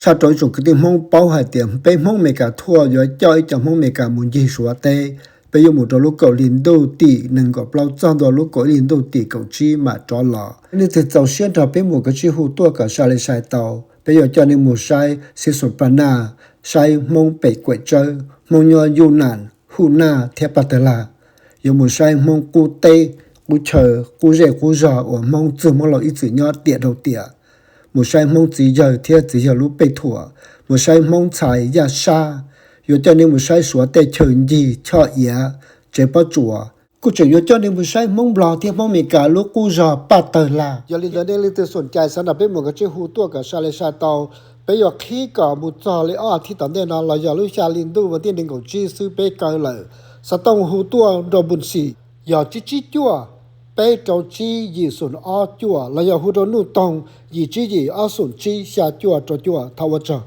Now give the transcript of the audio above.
Tshaj rau ib tsoom kwv tij Hmoob paub hais tias peb Hmoob Amelikas thuaj yuav coj ib co Hmoob Amelikas mus ncig Suav teb, peb yuav mus rau lub kaum hli ntuj tim nees nkaum plaub txog ntua lub kaum ib hli ntuj tim kaum tsib mam rov los. Leej twg txaus siab nrog peb mus kav tsij hu tuaj kom sai li sai tau. Peb yuav coj nej mus saib Xib Xus Paj Naj, saib Hmoob pem Kuam Tsawb, Hmoob nyob Yuj Nam, Huj Naj thiab Paj Tawg Lag. Yuav mus saib Hmoob qub teb, qub chaw, qub zej qub zog uas Hmoob txwg Hmoob laus ib txwm nyob tiam rau tiam. Mus saib Hmoob txiv yawg thiab txiv yawg lub pej thuam. Mus saib Hmoob ntxhais Yaj Sab. Yuav coj nej mus saib Suav tej chaw ncig, choj iav, tsev pob tsuas. Kuj tseem yuav coj nej mus saib Hmoob Nplog thiab Hmoob Amelikas lub qub zog Paj Tawg Lag. Yog li ntawd nej leej twg xoom cai xav nrog peb mus kav tsij hu tuaj kom sai li sai tau. Peb yuav qhib kom mus txog li ob as thiv tom ntej no los yog lub xya hli ntuj vas thib nees nkaum tsib xwb peb kaw lawm. Xov tooj hu tuaj rau npun xim yog tsib tsib cuaj, peb rau tsib yim xoom ob cuaj los yog hu rau Nuj Toog yim tsib yim ob xoom tsib xya cuaj rau cuaj. Thov ua tsaug.